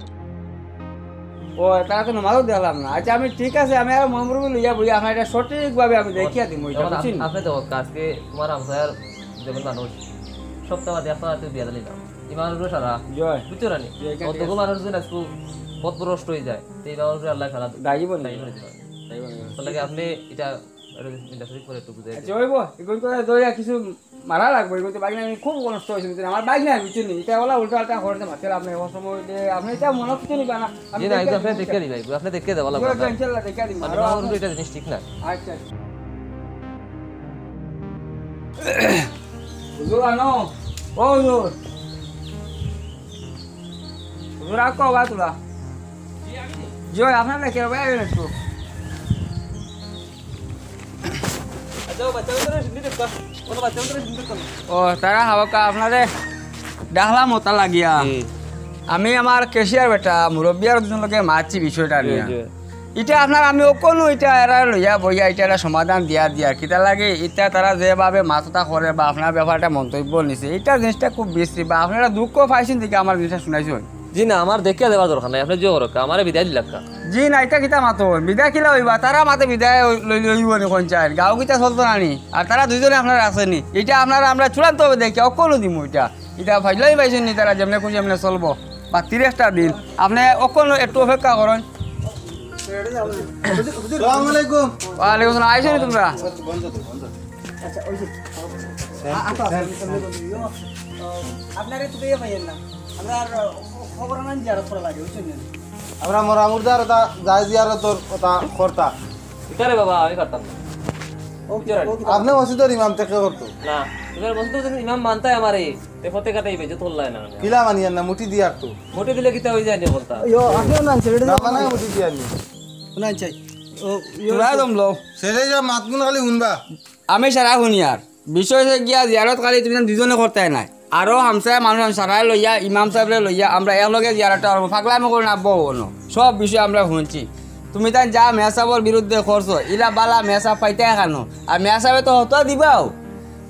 ও, তারা তো নমাজও দেখলাম না। আচ্ছা, আমি ঠিক আছে, আমি আর মহা মুরব্বী লইয়া বই, আপনার এটা সঠিকভাবে আমি দেখিয়া দিমু, এটা এখন আপ-, বুঝছেন? আপনি দেখো, আজকে তোমার আমসায়ার যেমন মানুষ, সপ্তাহ বাদে একটা রাতে বিয়া দিলি না। ইমাম উপরে সারা, জয়। বুঝছো না নি? জয়, এখান থেকে অতগো মানুষ যদি আজকে পথভ্রষ্ট হয়ে যায়, তো ইমাম উপরে আল্লাহ সারা দায়ী বলে দায়ী দিবে। করে দিবে। দায়ী বলে দিবে। তাহলে কি আপনি এটা, এটা ইন্ডাস্ট্রি করে একটু বুঝাই আচ্ছা, দিন। হইব, এখন তো দইয়া কিছু মারা লাগবো, এগুলো তো বাইক নিয়ে আমি খুব নষ্ট হয়েছে, বুঝছেন? আমার বাইক নিয়ে আমি চিনি, এটা ওলা উল্টা আল্টা করতে মারতে আপনি, এখন সময় হইলে আপনি এটা মনে কিছু নিবা না, আমি জি না, দেখে একদম আপনি দিবো। দেখে দিবা, আপনি দেখে দেওয়া লাগবে ইনশাল্লাহ। ইনশাল্লাহ দেখে দিবো। মানে আরো আমার আছে। উপরে এটা জিনিস ঠিক না। আচ্ছা, আচ্ছা। হুজুর আনো, ও হুজুর। হুজুর, আর কও বা তোরা? জি, ওই আপনার লেখে ভাই, আইবেন একটু। আচ্ছা, ও বাচ্চা বাচ্চারা হিন্দি দেখবা। কোনো বাচ্চা বাচ্চারা হিন্দি দেখবা। ও, তারা হাবাকা আপনারে ডাকলাম ওটা লাগিয়া। জি। আমি আমার ক্যাশিয়ার বেটা, মুরব্বী আর দুজন লোকে মাতছি বিষয়টা জি, নিয়ে। জি। ইটা আপনার আমি অকলু ইটা এরা লইয়া বইয়া ইটা এরা সমাধান দিয়া দিয়া। কিতা লাগে ইটা তারা যেভাবে মাততা করে বা আপনার ব্যাপারটা মন্তব্য নিছে, ইটা জিনিসটা খুব বিশ্রী বা আপনারা দুঃখ পাইছেন দেখে আমার জিনিসটা শুনাইছেন। জি না, আমার দেখিয়া দেওয়ার দরকার নাই, আপনি যে করুক, আমারে বিদায় দিলাক্কা। জি না, ইটা কিতা মাতো? বিদায় কিলা হইবা? তারা মাতে বিদায় লই-, লইব নি কোন চাইন? গাঁও কিতা চলতো না নি? আর তারা দুইজনে আপনারা আছেনি। ইটা আপনারা আমরা চূড়ান্ত হবে দেখি, অকলু দিমু ইটা। ইটা ফাইলাই পাইছেন নি তারা যেমনে খুশি এমনে চলবো। বাতির একটা দিন। আপনি অকলু একটু অপেক্ষা করুন। আসসালামু আলাইকুম। ওয়ালাইকুম আসসালাম। আইছো নি তোমরা? আচ্ছা, ওই যে, আ-, আচ্ছা, আচ্ছা, আমি, আমি বলি, ইয়ো, আ, আপনারে তো পেয়ে পাইয়েন না। আমরা আর, আ, খবর আনান জিয়ারত করা লাগে, বুঝছেন নি? আমরা মরা মুর্দার ওটা যায় জিয়ারতর ওটা করতা। ইতারে বাবা, আমি পারতাম না। ও, বুঝছো নি? ও, আপনি মসজিদর ইমাম থেকে করতো? না, এবার মসজিদর ইমাম মানতাই আমারে, তে ফতে কাটাই বেজে তোল্লায় না। কিলা মানিয়ার না, মুঠি দিয়ার তো। মুঠি দিলে কিতা হয়ে যায় নি বলতা? ইয়ো, আপনিও না আনছেন, এটা না, না, না, মুঠি দিয়ার নি। না আনছে। ও, ইয়ো, তোরা দম লও। সেটাই যা মাতগুন খালি হুনবা। আমি সারা হুনিয়ার। বিষয় হইছে গিয়া জিয়ারত খালি তুমি দুজনে করতায় নায়। আরো হামসায় মানুষ সারায় লইয়া, ইমাম সাহেবরে লইয়া আমরা একলগে জিয়ারতটা করবো। পাগলামি করো না, আব্বা, হবো না। সব বিষয় আমরা হুনছি। তুমি তাই যা মেসাবর বিরুদ্ধে করছো, ইলা বালা মেসাব পাইতায় কেনো? আর মেসাবে তো হতো দিবাও।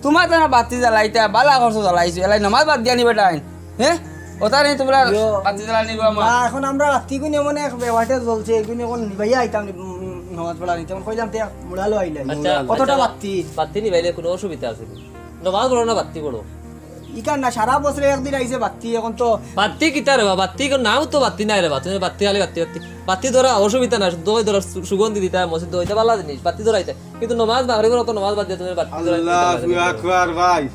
তোমার তো না বাতি জ্বালাইতা, বালা করছো জ্বালাইছো, এলাই নমাজ বাদ দিয়া নিবে টাইম। হ্যাঁ? ওটা নেই তোমরা ইয়ো। বাতি জ্বালা নিবো আমার। না, এখন আমরা রাত্রি গুনে মনে এক বেওয়াটে জ্বলছে, এগুনে এখন নিবাইয়া আইতাম নি, উম, নমাজ পড়া নিতে। এখন কইলাম তে মুড়ালো আইলাই। আচ্ছা, কতটা আচ্ছা, বাতি? বাতি নিবাইলে কোনো অসুবিধা আছে নি? নমাজ পড়ো না বাতি পড়ো? ইকার না, সারা বছরে একদিন আইছে বাতি, এখন তো বাতি কিতা রে বা? বাতি কোন নাম তো বাতি নাই রে বা। তুমি বাতি খালি বাতি, বাতি। বাতি ধরা অসুবিধা না, শুদ্ধ করে ধরা সু-, সুগন্ধি দিতা, মসজিদ হইতে ভালা জিনিস, বাতি ধরাইতে। কিন্তু নমাজ মাগরিবর অত নমাজ বাদ দিয়া তুমি বাতি ধরাইতে আল্লাহু আকবার ভাই।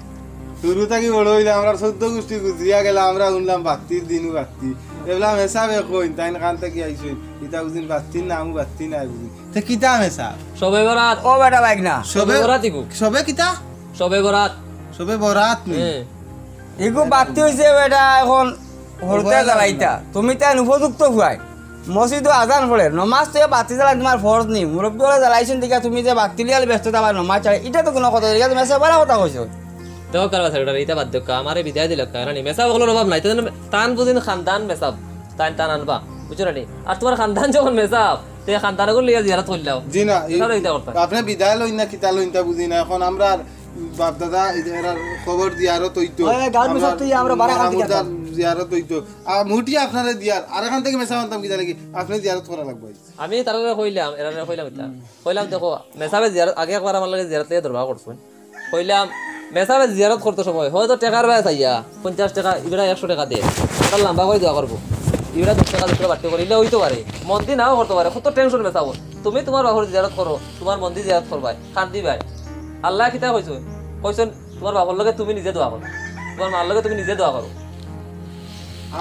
শুরু থাকি বড় হইলে আমরা চৌদ্দ গোষ্ঠী গুজরিয়া গেলে আমরা শুনলাম বাতির দিনও বাতি। এবলা মেসাবে কইন, তাইন কান থাকি আইছইন। ইতা বুঝিন বাতির নামও বাতি নাই বুঝিন। তে কিতা মেসাব? সবে বরাত। ও বেটা বাইক না। সবে সবে বরাত ইগু। সবে কিতা? সবে বরাত। সবে বরাত নি? হ্যাঁ। ইগু বাতি হইছে বেটা এখন হরতে জ্বালাইতা। তুমি তাই উপযুক্ত হুয়াই। মসজিদো আজান পড়ে, নমাজ তো বাতি জ্বালাই তোমার ফরজ নি। মুরব্বী ওরা জ্বালাইছেন দিকে তুমি যে বাতি লিয়াল ব্যস্ত আবার নমাজ ছাড়ে, ইটা তো কোনো কথা, ইটা তো মেসাব বলা কথা কইছো। দেখো কার কথা, ইটা বাদ দেখো, আমারে বিদায় দিল, কারণ মেসাব হলো অভাব নাই, তান বুঝিন খানদান মেসাব, তাই তান আনবা, বুঝছো না নি? আর তোমার খানদান যখন মেসাব, তে খানদান গুলো লিয়া জিয়ারত করলাও। জি না, এই মেসাব ইটা করতা। আপনি বিদায় লইন না, কিতা লইন তা বুঝি না। এখন আমরা বাপ দাদা এরা খবর জিয়ারত হইতো। ওই গাঁর আমরা মুসব তুই আমরা বারা খান মারা দিকে মুর্দার জিয়ারত হইতো। আর মুটি আপনারে দিয়ার, আর এখান থেকে মেসাব আনতাম কিতা লাগি? আপনি জিয়ারত করা লাগবে। আমি তারারে কইলাম, এরারে কইলাম ইতা। কইলাম, "দেখো, মেসাবে জিয়ারত, আগে একবার আমার লগে জিয়ারত লইয়া দরবার করছইন।" কইলাম, "মেসাবে জিয়ারত করতে সময় হয়তো টেকার বায় চাইয়া, পঞ্চাশ টেকা, ইবরা একশো টেকা দে। এটা লম্বা করে দোয়া করবো। ইবরা দশ টেকা, দশ টেকা বাড়তে করে, ইলা হইতে পারে। মন্দি নাও করতে পারে, কত টেনশন মেসাব। তুমি তোমার বাপর জিয়ারত করো, তোমার মন্দি জিয়ারত করবায়, কান্দি বায়।" আল্লাহ কিতা কইছইন? কইছইন, "তোমার বাপর লগে তুমি নিজে দোয়া করো, তোমার মার লগে তুমি নিজে দোয়া করো।"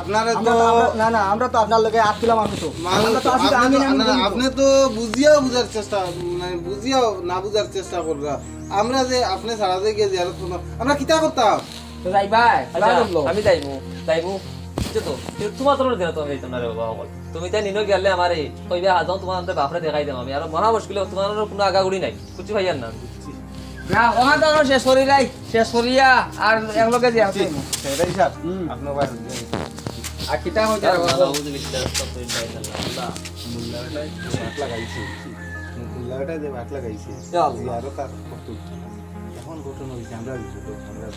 আপনারে আমরা তো তো, আমরা, না, না, আমরা তো আপনার লগে আট কিলো মানুষ তো। মানুষ আমরা তো আছি তো, আপনি আমি তো, না, না, না, আপনি তো বুঝিয়াও বুঝার চেষ্টা, মানে, বুঝিয়াও না বুঝার চেষ্টা কররা। আমরা যে আপনি সারা যে গিয়ে জিয়ারত করলাম, আমরা কিতা করতাম? তো যাইবা, আচ্ছা, যাওয়া লাগলো। আমি যাইমু, যাইমু। বুঝছো তো? কিন্তু তুমার তরফ দিয়া তো আমি যাইতাম না রে বাবা, অকল। তুমি তাইন ইনো গেলে আমারে কইবা, "আজ তোমার বাপরে দেখাই দিমু আমি।" আর মহা মুশকিলে তুমার কুনু আগাগুড়ি নাই, বুঝছি ভাই, আর না। না, অখান তো আমরা শেষ করিলাই, শেষ করিয়া আর একলগে দিয়া আসি। সেটাই স্যার, হুম। আপনার ভাই আর কিতা কইতে আর পারবো? আউযুবিল্লাহ, আস্তাগফিরুল্লাহ, ইন্নালিল্লাহ। মুল্লারে বাট লাগাইছে, মুল্লারে যে বাট লাগাইছে, ইয়া আল্লাহ। জিয়ারও তার কত। এখন ঘটনা হইছে, আমরা বুঝি তো, আমরা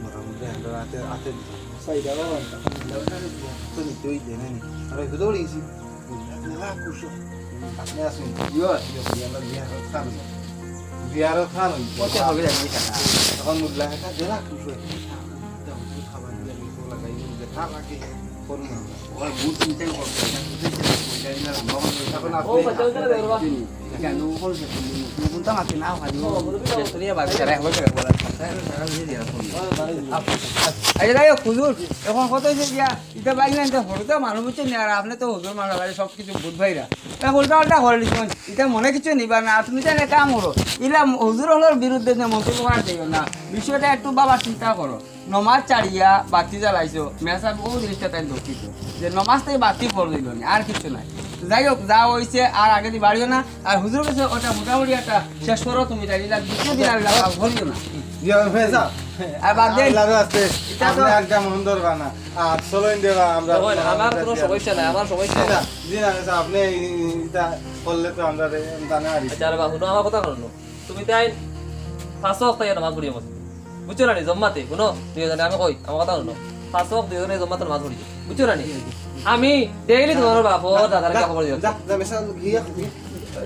মোটামুটি আমরা হাতে, হাতে দিছি। সাইডা বাবা, মুল্লারে তো নিতে হইতে না নি। আর হয়তো দৌড়ে গেছি। মুল্লা খুশি। আপনি আসুন। ইয়ো, ইয়ো, ইয়ো, আমরা জিয়ারত খান। জিয়ারত খান হইছে। কত হবে জানি টাকা? এখন মুল্লা একটা দেনা খুশি। খাবার দিয়ে আমি তো লাগাই, যে খা লাগে, করুন আমরা। ওরা ভুল চিন্তাই করছে, এটা বুঝে যে পয়সা দিলে আমরা এখন এখন ও, আপনি বাচ্চা, ওই জন্য বেরোবা। কেন ও বলছে, তুমি কোনটা মাকে না খালি? ও, বলবি না। শেষ করিয়া বাকি সারা এক বছর বলা, সারা সারা দিয়ে দিয়া রাখুন। আচ্ছা, যাই হোক, হুজুর, এখন কত হইছে গিয়া? ইটা বাইক না, ইটা হঠাৎ মানুষ বুঝছেন না, আর আপনি তো হুজুর মারা লাগে সব কিছু বুঝ ভাইরা। তা উল্টা উল্টা করে লিখুন, ইটা মনে কিছু নিবা না, আর তুমি তো এনে কাম করো। ইলা হুজুর হলোর বিরুদ্ধে যে মন্তব্য করা যাইও না, বিষয়টা একটু বাবা চিন্তা করো। নমাজ ছাড়িয়া বাতি জ্বালাইছো, মেসাব ও জিনিসটা তাই দুঃখিত। যে নমাজ তাই বাতি পড়ে দিল নি, আর কিছু নাই। তো যাই হোক, যা হইছে আর আগে দি বাড়িও না। আর হুজুর গেছে ওটা মোটামুটি একটা শেষ করো তুমি, তাই ইলা দ্বিতীয় দিন আর ইলা করিও না। জি, মেসাব। আর বাদ দেন। আল্লাহর রাস্তে, এটা তো আপনি একটা মন ধরবা না। আর চলেন দেবা আমরা দেখুন, আমার কোনো সমস্যা নাই, আমার সমস্যা জি না, নাই। জি না, মেসাব, আপনি এই, এটা করলে তো আমরা রে-, জানা আর কি। আচ্ছা, আরে বাবু, আমার কথা শুনো। তুমি তাই পাঁচ ওয়াক্ত ইয়া নামাজ পড়িও মসজিদে। বুঝছো না নি? জম্মাতে, শুনো, দুইজনে আমি কই, আমার কথা শুনো। পাঁচ ওয়াক্ত দুইজনে জম্মাতে নামাজ পড়ি। বুঝছো না নি? আমি ডেইলি তোমার বাপ, ও দাদার যা, খবর দিও। যা, যা, মেসাব, গিয়া, গিয়া।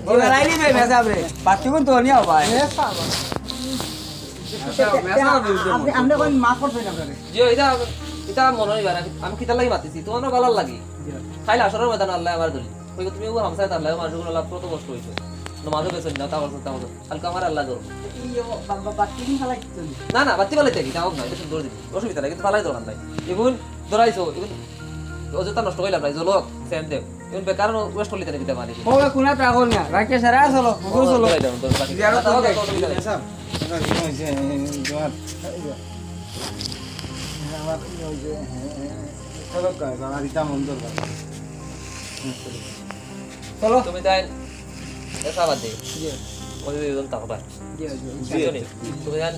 ও, বেড়াই নিবে, মেসাব রে। বাচ্চাগুন তো নিয়ে হবা। মেসাব। আচ্ছা, মেসাব বলতে আপনি, বলতে। আপনি কোন মাফ করবেন আপনারে? জি, এটা, এটা মনে হইবা না। আমি কিতার লাগি মাতিছি? তোমার ভালার লাগি। জি। খাইলে আসরের ময়দানে আল্লাহ আমার দলি। কইবো, "তুমি ও হামসায় তার লাগে মানুষগুলো লাভ কত কষ্ট হইছে। নমাজও গেছেন না, তা করছেন, তা করছেন। কালকে আমার আল্লাহ ধরবো।" এই ও বা-, বা-, বাতি কিন ফালাই দিতে হবে। না, না, বাতি ফালাই থাকি, তা হোক না, এটা সুন্দর দিন। অসুবিধা নাই, কিন্তু ফালাই দরকার নাই। এগুন ধরাইছো, এগুন অযথা নষ্ট করলাম নাই, জলক, সেম দেব। এগুন বেকার ওয়েস্ট করলি তাহলে দিতে পারি। ও, কোনা তা কর না, রাখে সারা চলো, ও, চলো। ধরাই দাও, ধরাই দাও। জিয়ারত কথা হোক, করবে। অসুবিধা নাই। স্যার, এটা কি হয়েছে? এই, তোমার, এই যে, আমার কি হয়েছে? চলো, কয়, বাবা, দিতাম মন দরকার। চলো। তুমি তাই এসা বাদ দে। জি। ওই দুইজন থাকো ভাই। জি, জি, জি। বুঝছো নি? তুমি জান,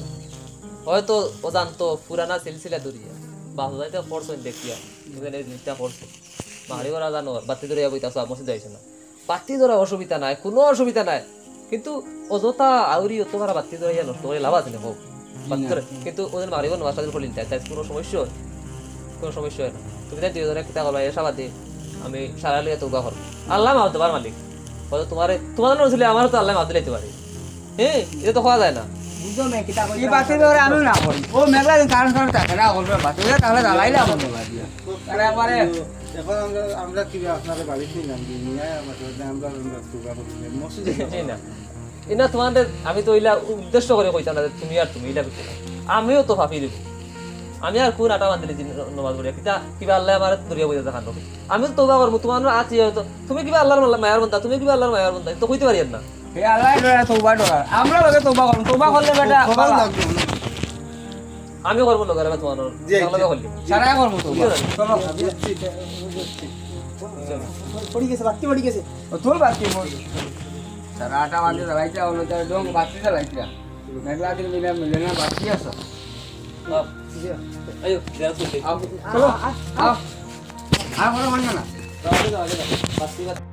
হয়তো ও জানতো পুরানা সিলসিলা ধরিয়া। বাস যাইতে করছো দেখিয়া। তুমি জান এই জিনিসটা করছো। মারি ওরা জানো, বাতি ধরিয়া বইতা সব মসজিদ আইছে না। বাতি ধরা অসুবিধা নাই, কোনো অসুবিধা নাই। কিন্তু অযথা আউরি অত বড় বাতি ধরাইয়া নষ্ট করে লাভ আছে না, হোক। জি বাতি না। ধরে, কিন্তু ওদের মারিব না, মাস্টার পড়িন তাই, তাই কোনো সমস্যা হয়? কোনো সমস্যা হয় না। তুমি তাই দুইজনে কিতা করবা, এসা বাদ দে, আমি সারা লিয়া তৌবা করবো। আল্লাহ মাফ দেবার মালিক। বলো তোমারে, তোমার জন্য ছিল, আমারও তো আল্লাহ মাফ দিলাইতে পারে। হ্যাঁ, এটা তো কওয়া যায় না। বুঝছো না, কিতা কইতে কি বাতি ধরে আমিও না করি। ও মেঘলা দিন কারণ কারণ থাকে না, বলবে বাতি ধরে তাহলে জ্বালাইলাম মনে হয়। তাহলে আমারে এখন আমরা, আমরা কি আপনারে বাড়িত নিলাম, যে নিয়ে আমাদের, আমরা, আমরা তৌবা করি, মসজিদে জি না। ইনা তোমাদের আমি তো ইলা উদ্দেশ্য করে কইতাম না যে তুমি আর তুমি ইলা করতে না। আমিও তো ফাফি দিব। আমি আর কোন আটা বান্ধিলে যে নমাজ পড়িয়া? কিতা, কিবা আল্লাহ আমার দরিয়া বইয়া দেখান। আমি তো তৌবা করবো, তোমার আছি হয়তো। তুমি কিবা আল্লাহর মাল্লা-, মায়ার বন্দা, তুমি কিবা আল্লাহর মায়ার বন্দা, তো কইতে পারি না। হে আল্লাহ, এটা তৌবা ডরার। আমরা লগে তৌবা করবো, তৌবা করলে বেটা তৌবা বাবা। লাগবে না। আমি করবো লগে, আমি তোমার জি, লগে জি। করলি। সারাই করবো তৌবা। বুঝছো? চলো। পড়ি গেছে, বাতি পড়ি গেছে। ও, তোর বাতি মোর। সারা আটা বাজে জ্বালাইতে হলো, তার ডং বাতি জ্বালাইতে। মেঘলা দিন মিলে মিলে না বাতি আছে। আও। আইও, দেখ তো। আও, চলো, আও। আর কোনো মানে না। বাতি, বাতি, বাতি।